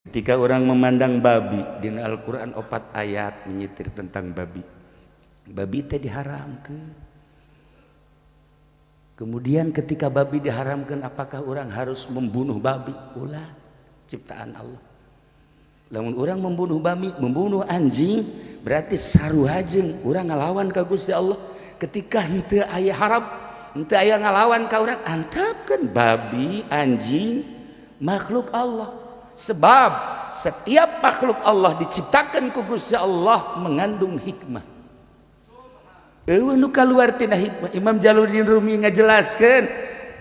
Ketika orang memandang babi, di Al-Quran opat ayat menyitir tentang babi. Babi teh diharamkan. Kemudian ketika babi diharamkan, apakah orang harus membunuh babi? Ulah, ciptaan Allah. Lamun orang membunuh babi, membunuh anjing, berarti sarua jeung urang ngalawan ka Gusti Allah. Ketika henteu aya haram, henteu aya ngalawan ka urang, antepkeun babi, anjing, makhluk Allah. Sebab setiap makhluk Allah diciptakan ku Gusti Allah mengandung hikmah. Eueuh nu kaluar tina hikmah. Imam Jalaluddin Rumi ngajelaskeun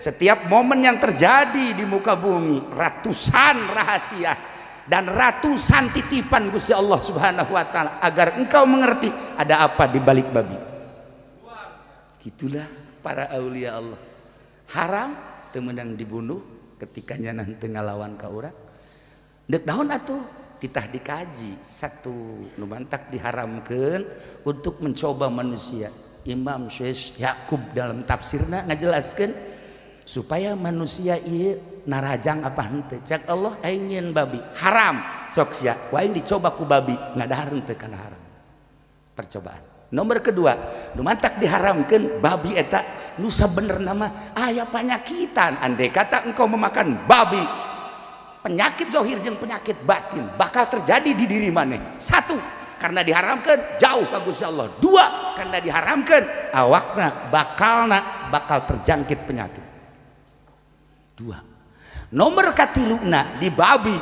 setiap momen yang terjadi di muka bumi ratusan rahasia dan ratusan titipan Gusti Allah Subhanahu wa taala agar engkau mengerti ada apa di balik babi. Itulah para aulia Allah. Haram teu meunang dibunuh ketika nyana teu ngalawan ka urang. Dek naon atuh titah dikaji satu nu mantak diharamkeun untuk mencoba manusia. Imam Syekh Yakub dalam tafsirna ngajelaskeun supaya manusia ieu narajang apa henteu. Cek Allah aing nyieun babi haram sok sia ku aing dicoba ku babi ngadahar henteu kana haram. Percobaan. Nomor kedua, nu mantak diharamkeun babi eta nu sabenerna mah aya panyakitan. Andai kata engkau memakan babi, penyakit zahir jeung penyakit batin bakal terjadi di diri maneh. Satu, karena diharamkan jauh ka Gusti Allah. Dua, karena diharamkan awakna bakalna bakal terjangkit penyakit. Dua. Nomor katiluna di babi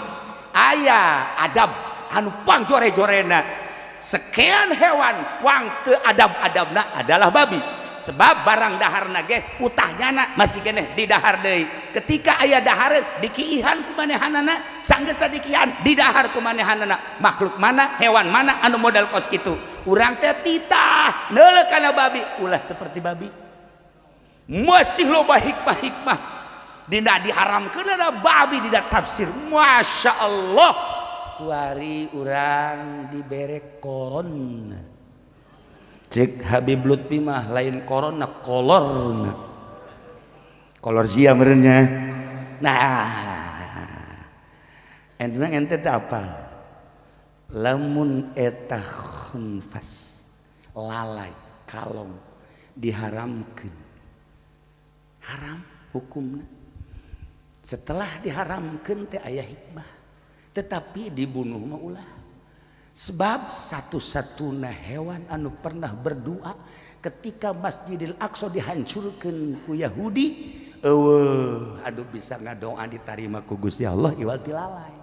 aya adab anu pangjore-jorena. Sekian hewan pang teu adab-adabna adalah babi. Sebab barang daharna ge utahnyana masih keneh di dahar deui. Ketika aya dahareun dikiihan ku manehanana, sanggeus dikiihan di dahar ku manehanana. Makhluk mana, hewan mana anu modal kos kitu. Urang teh titah neuleuh kana babi, ulah seperti babi. Masih loba hikmah-hikmah dina diharamkeun ada babi dina tafsir. Masya Allah. Kuari urang dibere corona. Cek Habib Lutfi mah lain corona, kolorna. Kolor sia merenya. Nah, ente ente teh apal. Lamun eta khunfas lalai kalong diharamkeun. Haram hukumna. Setelah diharamkeun teh aya hikmah. Tetapi dibunuh mah ulah. Sebab satu-satunya hewan anu pernah berdoa ketika Masjidil Aqsa dihancurkan ku Yahudi, eueuh aduh bisa ngadoa ditarima ku Gusti Allah iwal ti lalai.